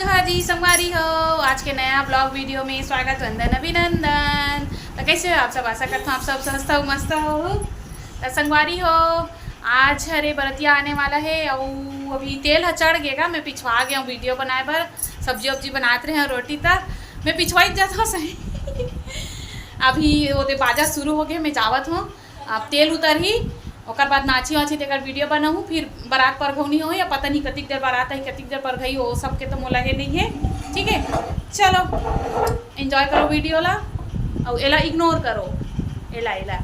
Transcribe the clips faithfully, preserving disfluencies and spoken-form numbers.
हाँ जी संगवारी हो, आज के नया ब्लॉग वीडियो में स्वागत, वंदन, अभिनंदन। तो कैसे हो आप सब? आशा करता हूँ आप सब स्वस्थ हो, मस्त हो। तो संगवारी हो, आज हरे बरतिया आने वाला है और अभी तेल ह चढ़ गेगा, मैं पिछवा गया हूँ वीडियो बनाए बर। सब्जी वब्जी बनात रहे हैं, रोटी तक मैं पिछवाई जाता हूँ सही। अभी वो दे बाजा शुरू हो गए, मैं जावत हूँ। अब तेल उतरही, ओकर बाद नाची वाची तेकर वीडियो बनाहूँ, फिर बारात परघौनी होही, या पता नहीं कतिक देर बारात आही, कतिक देर परघई, वो सब के तो मोला हे नहीं है। ठीक है, चलो एंजॉय करो वीडियो ला, और एला इग्नोर करो, एला एला।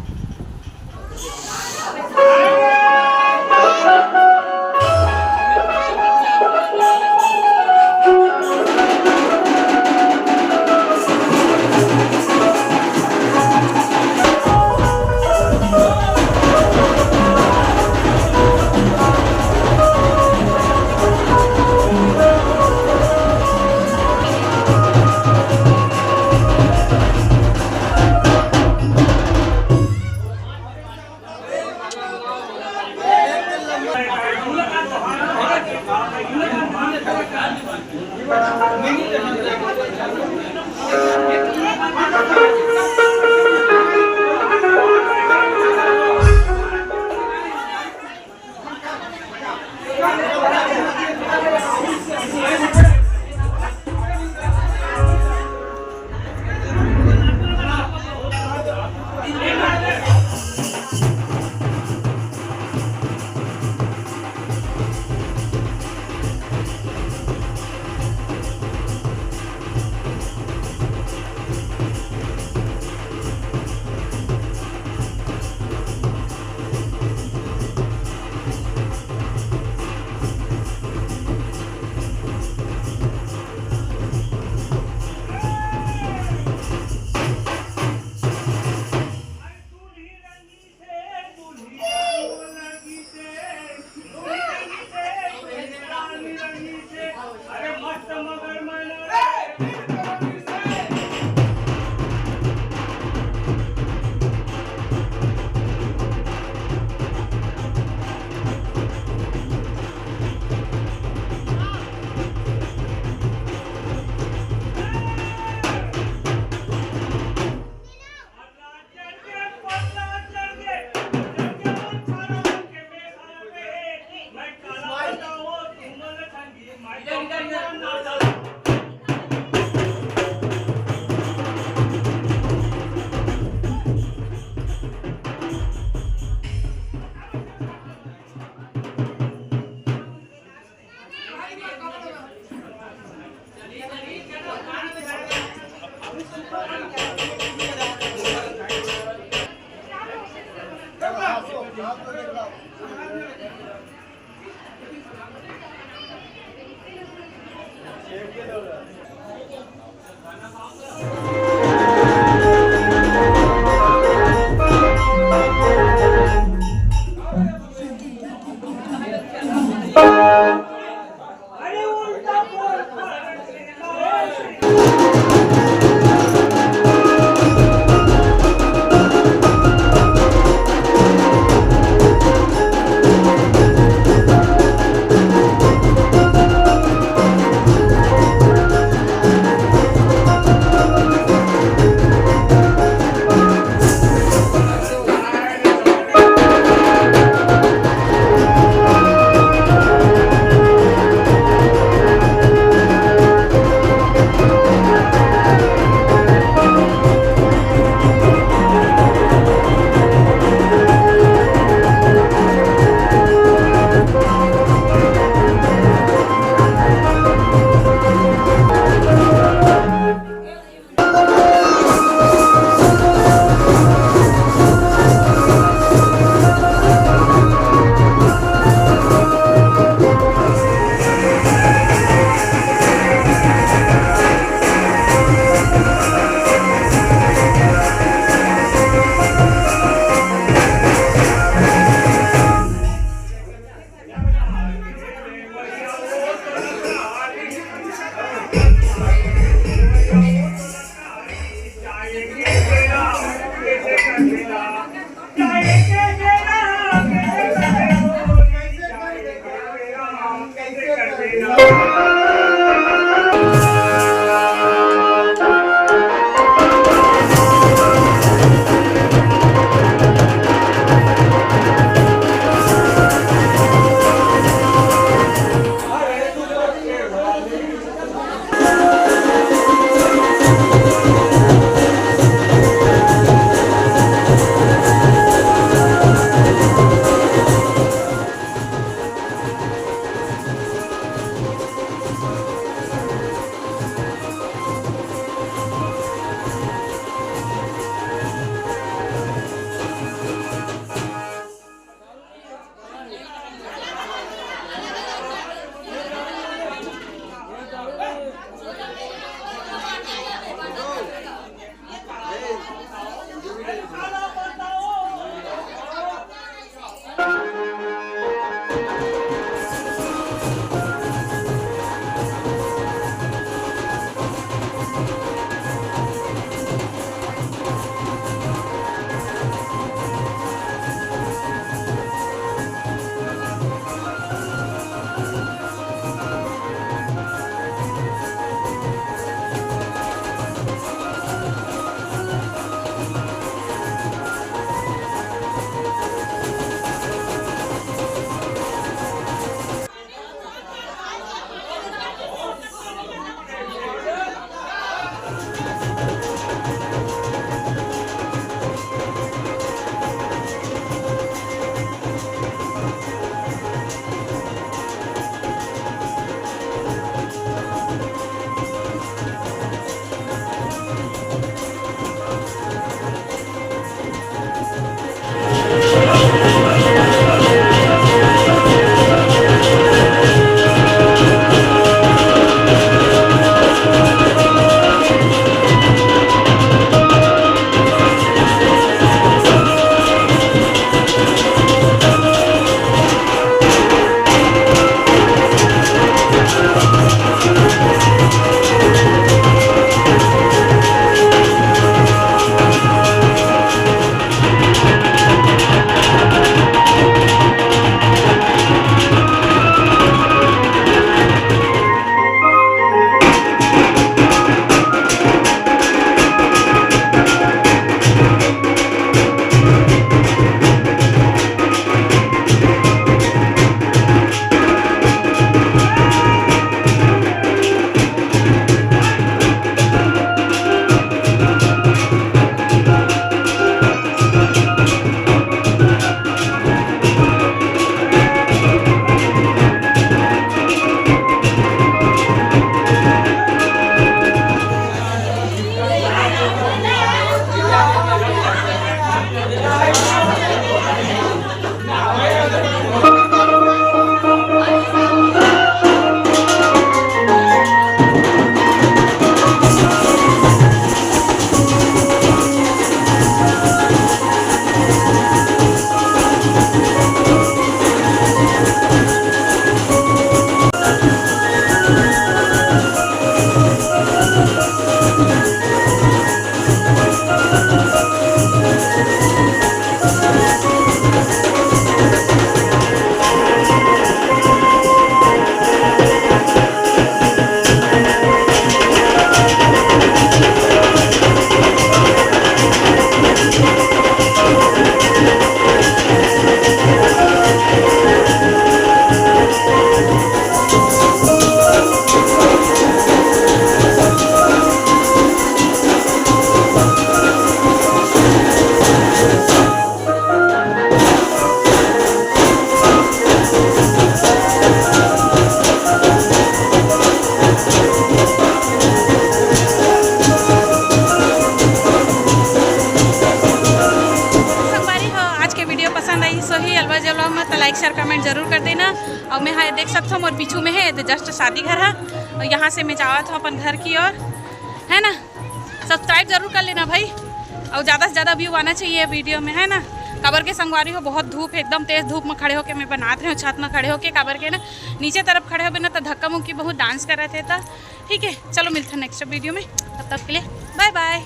बस जो लोग मत like share comment जरूर कर देना। और मैं हाँ देख सकता हूँ मोर पीछू में है तो just शादी घर है, और यहाँ से मैं जावत हूँ अपन घर की ओर, है ना। सब्सक्राइब जरूर कर लेना भाई, और ज़्यादा से ज़्यादा व्यू आना चाहिए वीडियो में, है ना। काबर के संगवारी हो, बहुत धूप है, एकदम तेज धूप में खड़े होके मैं बनात रहे हूँ, छत में खड़े होके, काबर के ना नीचे तरफ खड़े होबे ना तो धक्का मुक्की बहुत डांस कर रहे थे। तो ठीक है, चलो मिलते हैं नेक्स्ट वीडियो में, तब तक के लिए बाय बाय।